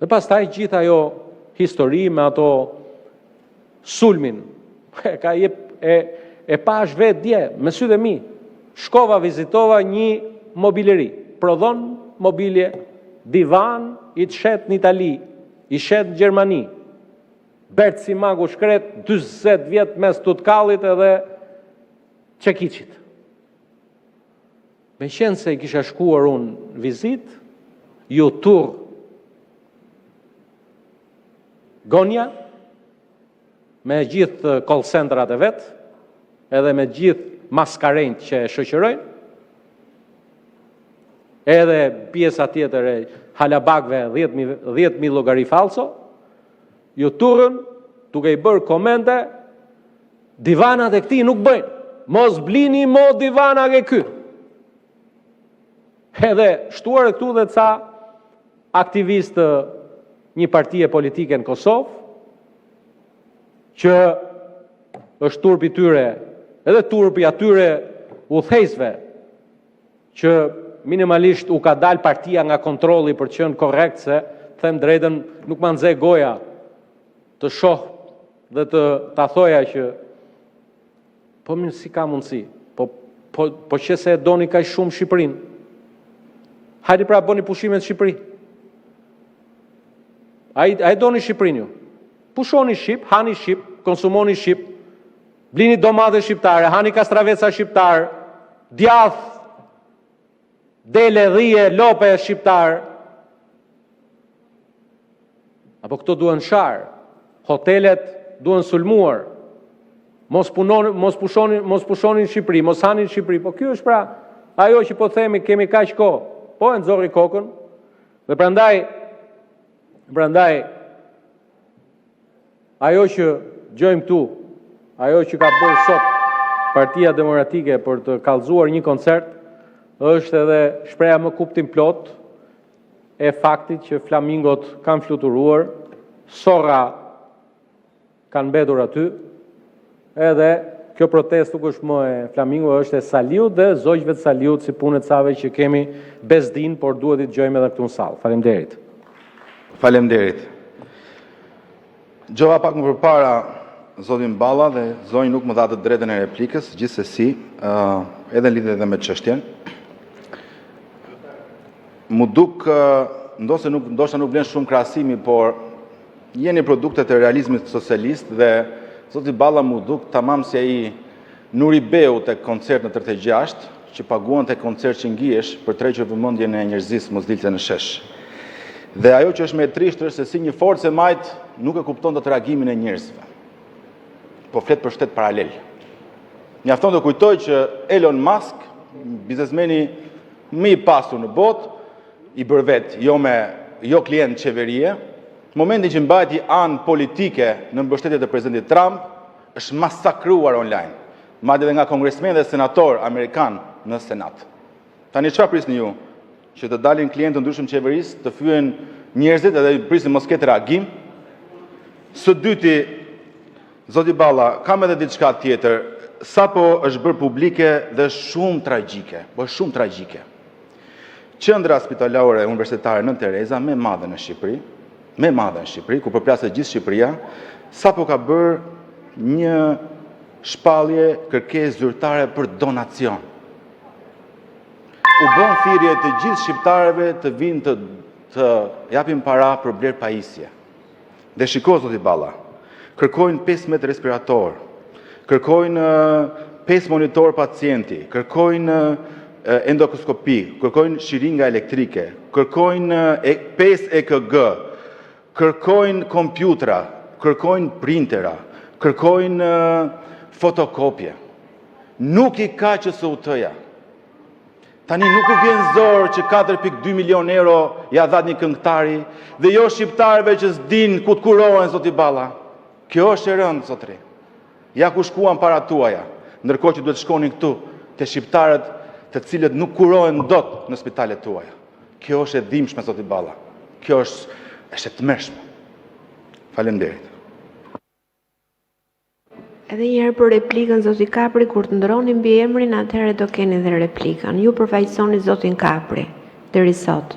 Dhe pastaj gjithë ajo histori me ato sulmin, e ka jep, e, e pashë vetë dje, me sytë e mi. Shkova, vizitova një mobileri, prodhon mobilje, divan, i të shet në Itali, i shet në Gjermani. Bert Simaku i shkretë, 40 vjet mes tutkallit edhe çekiçit. Meqenëse i kisha shkuar unë vizitë, iu turr Gonia, me gjithë call centerat e vet, edhe me gjithë maskarenjtë që e shoqërojnë, edhe pjesa tjetër e halabakëve 10.000 llogari falso, iu turrën duke i bërë komente, divanat e këtij nuk bëjnë, mos blini mo divana ke ky. Edhe shtuar këtu dhe ca aktivistë të një partie politike në Kosovë, që është turpi i tyre, edhe turpi i atyre udhëheqësve që minimalisht u ka dalë partia nga kontrolli për të qenë korrekt se them drejtën nuk ma nxe goja të shoh dhe të ta thoja që po mirë si ka mundësi, po po po që se e doni kaq shumë Shqipërinë. Hajde pra bëni pushime në Shqipëri. A e doni Shqipërinë ju? Pushoni shqip, hani shqip, konsumoni shqip, blini domate shqiptare, hani kastraveca shqiptar, djath, dele, dhije, lope shqiptar. Apo këto duhen sharë, hotelet duhen sulmuar, mos punoni, mos pushoni, mos pushoni në Shqipëri, mos hani në Shqipëri. Po kjo është pra ajo që po themi kemi kaq kohë. Po e nxorri kokën. Dhe prandaj prandaj ajo që dëgjojmë këtu, ajo që ka bërë sot Partia Demokratike për të kallëzuar një koncert, është edhe shpreha më kuptimplotë e faktit që flamingot kanë fluturuar, sorra kanë mbetur aty, edhe kjo protestë nuk është më e flamingo, është e Saliut dhe zogjve të Saliut si punë e cave që kemi bezdin, por duhet i dëgjojmë edhe këtu në sallë. Faleminderit. Faleminderit. Dëgjova pak më përpara zotin Balla dhe zonjë nuk më dha të drejtën e replikës, gjithsesi, ë edhe në lidhje edhe me çështjen. M'u duk ndonëse nuk ndoshta nuk vlen shumë krahasimi, por jeni produkte të realizmit socialist dhe zoti Balla m'u duk tamam si ai Nuri Beu tek koncert në 36, që paguante koncert çingiesh për të tërhequr vëmendjen e njerëzisë mos dilte në shesh. Dhe ajo që është më e trishtë është se si një forcë e majtë nuk e kupton dot reagimin e njerëzve. Po flet për shtet paralel. Mjafton të kujtoj që Elon Musk, biznesmeni më i pasur në botë, i bërë vetë, jo me jo klient qeverie, në momentin që mbajti anë politike në mbështetje të presidentit Trump, është masakruar online, madje edhe nga kongresmenë dhe senatorë amerikanë në Senat. Tani çfarë prisni ju? Që të dalin klientë të ndryshëm qeverisë, të fyejnë njerëzit edhe prisni mos ketë reagim? Së dyti, zoti Balla, kam edhe diçka tjetër. Sapo është bërë publike dhe është shumë tragjike, po është shumë tragjike. Qendra spitalore universitare Nënë Tereza, më e madhe në Shqipëri, më e madhe në Shqipëri, ku përplaset gjithë Shqipëria, sapo ka bërë një shpallje kërkesë zyrtare për donacion. U bën thirrje të gjithë shqiptarëve të vinë të të japin para për blerë pajisje. Dhe shiko zoti Balla, kërkojnë 15 respirator, kërkojnë 5 monitor pacienti, kërkojnë endoskopi, kërkojnë shiringa elektrike, kërkojnë 5 EKG, kërkojnë kompjutra, kërkojnë printera, kërkojnë fotokopje. Nuk i ka QSUT-ja. Tani nuk u vjen zor që 4.2 milion euro ia dhatë një këngëtari dhe jo shqiptarëve që s'dinë ku të kurohen, zoti Balla. Kjo është e rëndë, zotri. Ja ku shkuan paratë tuaja, ndërkohë që duhet shkonin këtu te shqiptarët të cilët nuk kurohen dot në spitalet tuaja. Kjo është e dhimbshme, zoti Balla. Kjo është është e tmerrshme. Faleminderit. Edhe një herë për replikën zoti Kapri, kur të ndroni mbiemrin, atëherë do keni dhe replikën. Ju përfaqësoni zotin Kapri deri sot.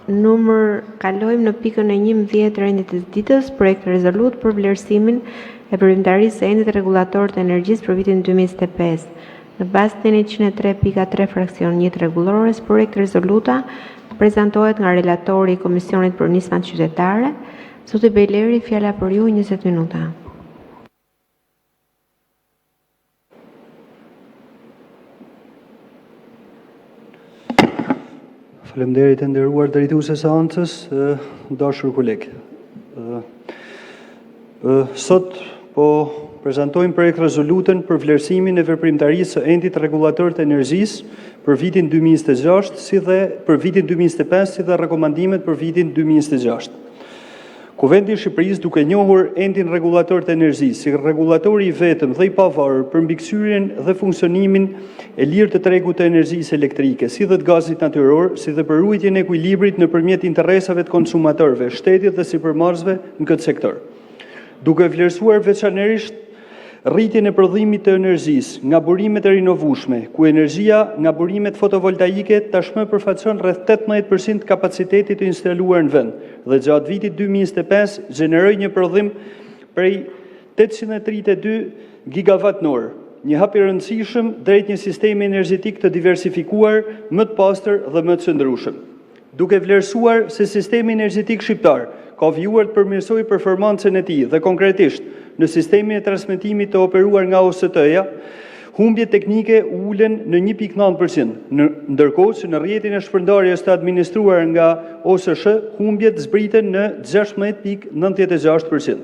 Numër kalojmë në pikën e 11 të rendit të ditës, projektrezolutë për vlerësimin e veprimtarisë së Entit Rregullator të Energjisë për vitin 2025. Në bazë të nenit 103, pika 3, fraksion 1 të Rregullores, projektrezoluta prezantohet nga relatori i Komisionit për Nismat Qytetare. Zoti Bejleri, fjala për ju, 20 minuta. Faleminderit, e nderuar drejtuese e seancës! Të dashur kolegë, Sot po prezantojmë projektrezolutën “Për vlerësimin e veprimtarisë së Entit Rregullator të Energjisë për vitin 2026, si dhe rekomandimet për vitin 2026”. Kuvendi i Shqipërisë, duke njohur Entin Rregullator të Energjisë si rregullatori i vetëm dhe i pavarur për mbikëqyrjen dhe funksionimin e lirë të tregut të energjisë elektrike, si dhe të gazit natyror, si dhe për ruajtjen e ekuilibrit nëpërmjet interesave të konsumatorëve, shtetit dhe sipërmarrësve në këtë sektor. Duke vlerësuar veçanërisht rritjen e prodhimit të energjisë nga burimet e rinovueshme, ku energjia nga burimet fotovoltaike tashmë përfaqëson rreth 18% të kapacitetit të instaluar në vend dhe gjatë vitit 2025 gjeneroi një prodhim prej 832 gigavatë-orë, një hap i rëndësishëm drejt një sistemi energjetik të diversifikuar, më të pastër dhe më të qëndrueshëm. Duke vlerësuar se sistemi energjetik shqiptar ka vijuar të përmirësojë performancën e tij dhe konkretisht në sistemin e transmetimit të operuar nga OST-ja, humbjet teknike u ulën në 1,9%, ndërkohë që në rrjetin e shpërndarjes të administruar nga OSSH-ja humbjet zbritën në 16,96%.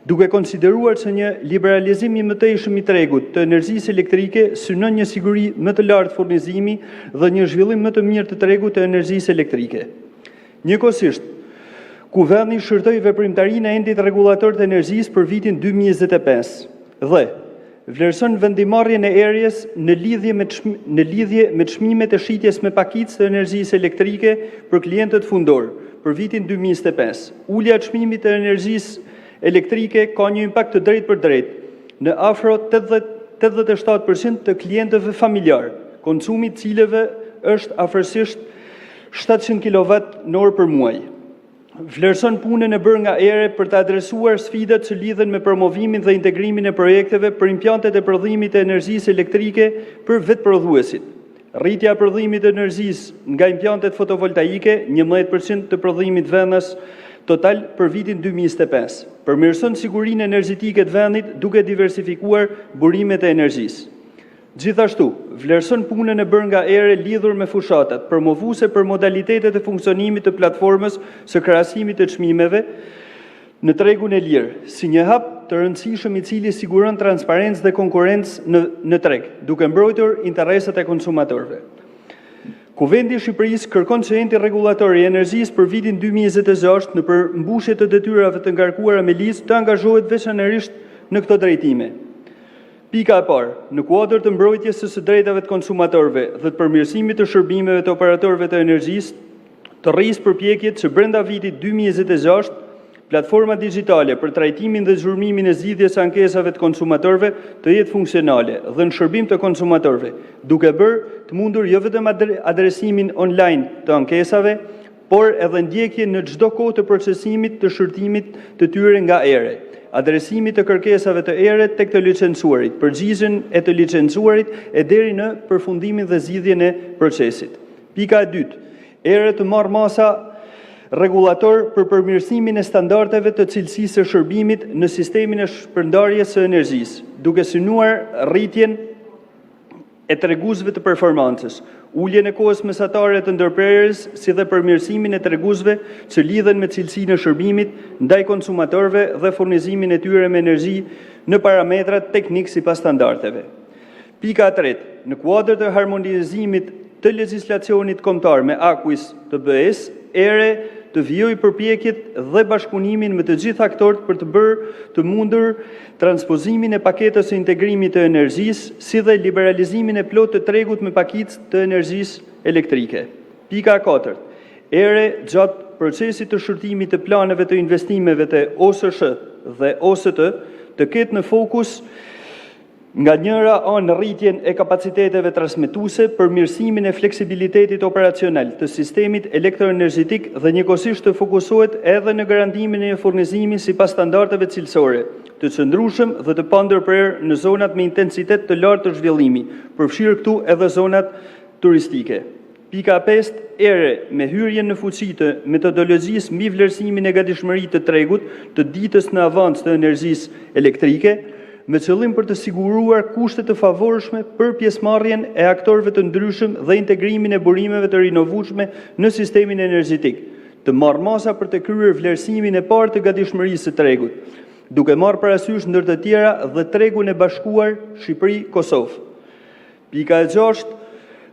Duke konsideruar se një liberalizim i mëtejshëm i tregut të energjisë elektrike synon një siguri më të lartë furnizimi dhe një zhvillim më të mirë të tregut të energjisë elektrike. Njëkohësisht, Kuvendi shqyrtoi veprimtarinë e Entit Rregullator të Energjisë për vitin 2025 dhe vlerëson vendimmarrjen e ERE-s në lidhje me në lidhje me çmimet e shitjes me pakicë të energjisë elektrike për klientët fundorë për vitin 2025. Ulja e çmimit të energjisë elektrike ka një impakt të drejtpërdrejtë në afro 87% të klientëve familjarë, konsumi i të cilëve është afërsisht 700 kilovatë/orë për muaj. Vlerëson punën e bërë nga ERE për të adresuar sfidat që lidhen me promovimin dhe integrimin e projekteve për impiantet e prodhimit të energjisë elektrike për vetëprodhuesit. Rritja e prodhimit të energjisë nga impiantet fotovoltaike, 11% të prodhimit vendas total për vitin 2025, përmirëson sigurinë energjetike të vendit duke diversifikuar burimet e energjisë. Gjithashtu, vlerëson punën e bërë nga ERE lidhur me fushatat promovuese për modalitetet e funksionimit të platformës së krahasimit të çmimeve në tregun e lirë, si një hap të rëndësishëm i cili siguron transparencë dhe konkurrencë në treg, duke mbrojtur interesat e konsumatorëve. Kuvendi i Shqipërisë kërkon që Enti Rregullator i Energjisë për vitin 2026, në përmbushje të detyrave të ngarkuara me ligj, të angazhohet veçanërisht në këto drejtime: Pika e parë, në kuadër të mbrojtjes së të drejtave të konsumatorëve dhe të përmirësimit të shërbimeve të operatorëve të energjisë, të rrisë përpjekjet që brenda vitit 2026 platforma digjitale për trajtimin dhe gjurmimin e zgjidhjes së ankesave të konsumatorëve të jetë funksionale dhe në shërbim të konsumatorëve, duke bërë të mundur jo vetëm adresimin online të ankesave, por edhe ndjekjen në çdo kohë të procesimit të shqyrtimit të tyre nga ERE, adresimit të kërkesave të ERE tek të licencuarit, përgjigjen e të licencuarit e deri në përfundimin dhe zgjidhjen e procesit. Pika e dytë, ERE të marrë masa rregullatore për përmirësimin e standardeve të cilësisë së shërbimit në sistemin e shpërndarjes së energjisë, duke synuar rritjen e treguesve të performancës, uljen e kohës mesatare të ndërprerjes, si dhe përmirësimin e treguesve që lidhen me cilësinë e shërbimit ndaj konsumatorëve dhe furnizimin e tyre me energji në parametrat teknikë sipas standardeve. Pika e tretë, në kuadër të harmonizimit të legjislacionit kombëtar me acquis të BE-së, ERE të vijojë përpjekjet dhe bashkëpunimin me të gjithë aktorët për të bërë të mundur transpozimin e paketës së integrimit të energjisë, si dhe liberalizimin e plotë të tregut me pakicë të energjisë elektrike. Pika e katërt, ERE gjatë procesit të shqyrtimit të planeve të investimeve të OSSH-së dhe OST-së, të ketë në fokus. Nga njëra anë rritjen e kapaciteteve transmetuese, përmirësimin e fleksibilitetit operacional të sistemit elektroenergjetik dhe njëkohësisht të fokusohet edhe në garantimin e një furnizimi sipas standardeve cilësore, të qëndrueshëm dhe të pandërprerë në zonat me intensitet të lartë të zhvillimit, përfshirë këtu edhe zonat turistike. 5. ERE, me hyrjen në fuqi të metodologjisë mbi vlerësimin e gatishmërisë të tregut të ditës në avancë të energjisë elektrike, me qëllim për të siguruar kushte të favorshme për pjesëmarrjen e aktorëve të ndryshëm dhe integrimin e burimeve të rinovueshme në sistemin energjetik, të marrë masa për të kryer vlerësimin e parë të gatishmërisë së tregut, duke marrë parasysh ndër të tjera dhe tregun e bashkuar Shqipëri-Kosovë. 6.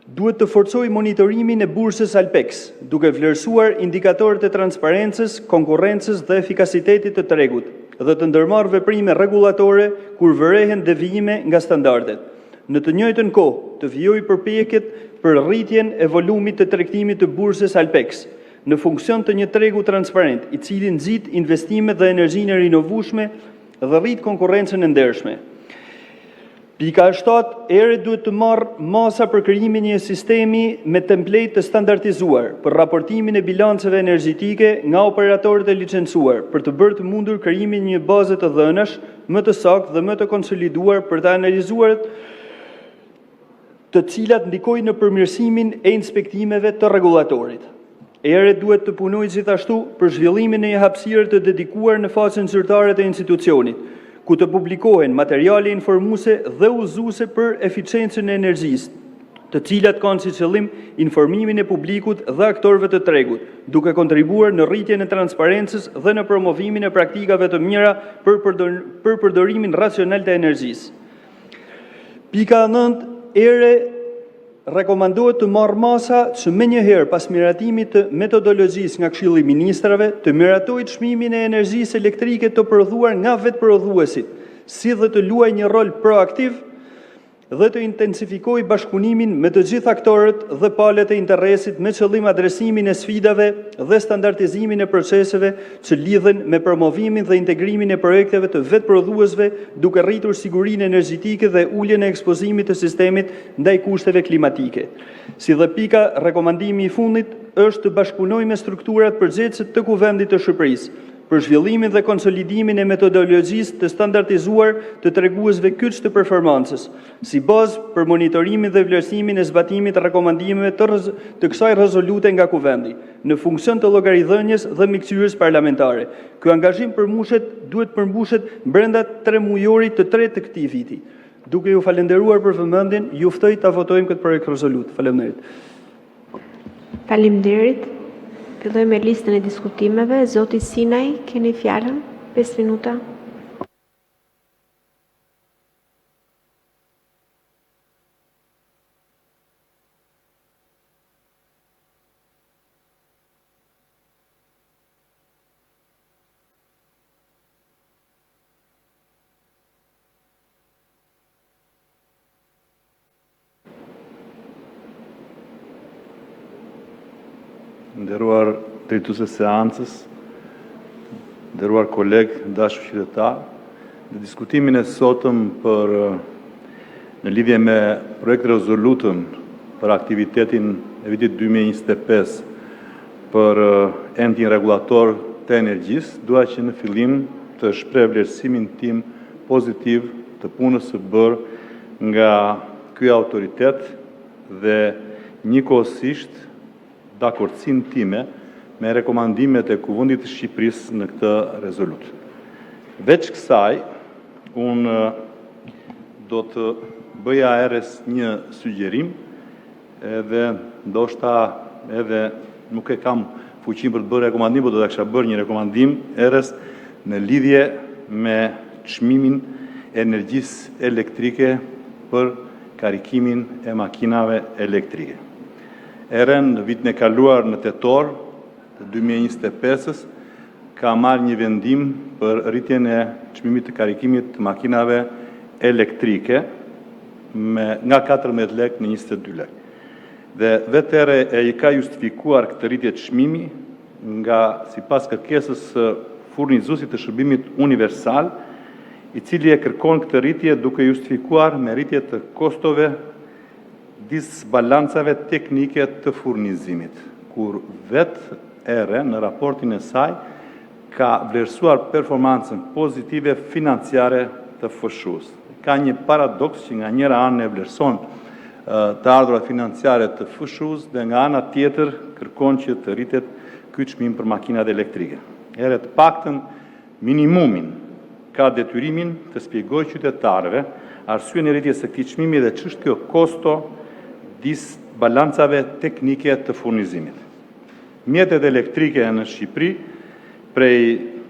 Duhet të forcojë monitorimin e bursës ALPEX, duke vlerësuar indikatorët e transparencës, konkurrencës dhe efikasitetit të tregut, dhe të ndërmarrë veprime rregullatore kur vërehen devijime nga standardet. Në të njëjtën kohë, të vijojë përpjekjet për rritjen e volumit të tregtimit të bursës ALPEX, në funksion të një tregu transparent, i cili nxit investimet dhe energjinë e rinovueshme dhe rrit konkurrencën e ndershme. 7. ERE duhet të marrë masa për krijimin e një sistemi me template të standardizuar për raportimin e bilanceve energjetike nga operatorët e licencuar, për të bërë të mundur krijimin e një baze të dhënash më të saktë dhe më të konsoliduar për të analizuar, të cilat ndikojnë në përmirësimin e inspektimeve të rregullatorit. ERE duhet të punojë, gjithashtu, për zhvillimin e një hapësire të dedikuar në faqen zyrtare të institucionit, ku të publikohen materiale informuese dhe udhëzuese për eficiencën e energjisë, të cilat kanë si qëllim informimin e publikut dhe aktorëve të tregut, duke kontribuar në rritjen e transparencës dhe në promovimin e praktikave të mira për përdorimin racional të energjisë. 9. ERE rekomandohet të marrë masa që menjëherë pas miratimit të metodologjisë nga Këshilli i Ministrave, të miratojë çmimin e energjisë elektrike të prodhuar nga vetë prodhuesit, si dhe të luajë një rol proaktiv dhe të intensifikojë bashkëpunimin me të gjithë aktorët dhe palët e interesit, me qëllim adresimin e sfidave dhe standardizimin e proceseve që lidhen me promovimin dhe integrimin e projekteve të vetëprodhuesve, duke rritur sigurinë energjetike dhe uljen e ekspozimit të sistemit ndaj kushteve klimatike. Si dhe pika rekomandimi i fundit është të bashkëpunojë me strukturat përgjegjëse të Kuvendit të Shqipërisë për zhvillimin dhe konsolidimin e metodologjisë të standardizuar të treguesve kyç të performancës, si bazë për monitorimin dhe vlerësimin e zbatimit të rekomandimeve të, të kësaj rezolute nga Kuvendi, në funksion të llogaridhënies dhe mbikëqyrjes parlamentare. Ky angazhim përmbushet duhet të përmbushet brenda tremujorit të tretë të këtij viti. Duke ju falënderuar për vëmendjen, ju ftoj ta votojmë këtë projektrezolutë. Faleminderit! Faleminderit! Fillojmë me listën e diskutimeve. Zoti Sinaj, keni fjalën, 5 minuta. Nderuar drejtuese e seancës, Të nderuar kolegë, Të dashur qytetarë, Në diskutimin e sotëm për në lidhje me projektrezolutën për aktivitetin e vitit 2025 për Entin Rregullator të Energjisë, dua që në fillim të shpreh vlerësimin tim pozitiv të punës së bërë nga ky autoritet dhe njëkohësisht dakordësinë time me rekomandimet e Kuvendit të Shqipërisë në këtë rezolutë. Veç kësaj, unë do të bëja ERE-s një sugjerim, edhe ndoshta edhe nuk e kam fuqinë për të bërë rekomandim, por do ta kisha bërë një rekomandim ERE-s në lidhje me çmimin e energjisë elektrike për karikimin e makinave elektrike. ERE në vitin e kaluar në tetor të 2025-ës ka marrë një vendim për rritjen e çmimit të karikimit të makinave elektrike me nga 14 lekë në 22 lekë. Dhe vetë ERE e ka justifikuar këtë rritje çmimi nga sipas kërkesës së furnizuesit të shërbimit universal. i cili e kërkon këtë rritje duke e justifikuar me rritje të kostove disbalancave teknike të furnizimit, kur vetë ERE në raportin e saj ka vlerësuar performancën pozitive financiare të FSHU-së. Ka një paradoks që nga njëra anë e vlerëson të ardhurat financiare të FSHU-së dhe nga ana tjetër kërkon që të rritet ky çmim për makinat elektrike. ERE, të paktën minimumin, ka detyrimin t'u shpjegojë qytetarëve arsyen e rritjes së këtij çmimi dhe ç'është kjo kosto disbalancave teknike të furnizimit. Mjetet elektrike në Shqipëri prej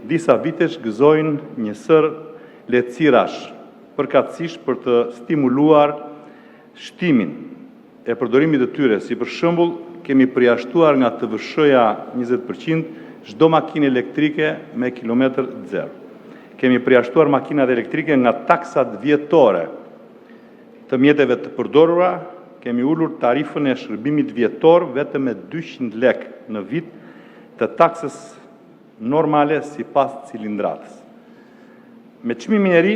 disa vitesh gëzojnë një sërë lehtësirash, përkatësisht për të stimuluar shtimin e përdorimit të tyre, si për shembull, kemi përjashtuar nga TVSH-ja 20% çdo makinë elektrike me kilometër zero. Kemi përjashtuar makinat elektrike nga taksat vjetore të mjeteve të përdorura, kemi ulur tarifën e shërbimit vjetor vetëm me 200 lekë në vit të taksës normale sipas cilindratit. Me çmimin e ri,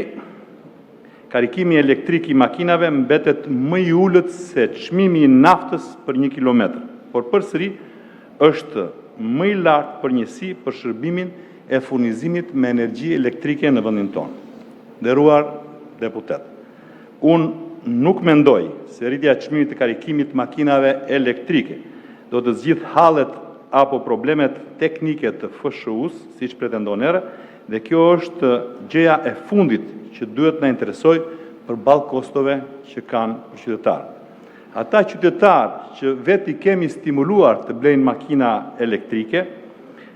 karikimi elektrik i makinave mbetet më i ulët se çmimi i naftës për një kilometër, por përsëri është më i lartë për njësi për shërbimin e furnizimit me energji elektrike në vendin tonë. Të nderuar deputetë, unë nuk mendoj se rritja e çmimit të karikimit të makinave elektrike do të zgjidhë hallet apo problemet teknike të FSHU-së, siç pretendon ERE, dhe kjo është gjëja e fundit që duhet të na interesojë përballë kostove që kanë qytetarët. Ata qytetarë që vetë i kemi stimuluar të blejnë makina elektrike.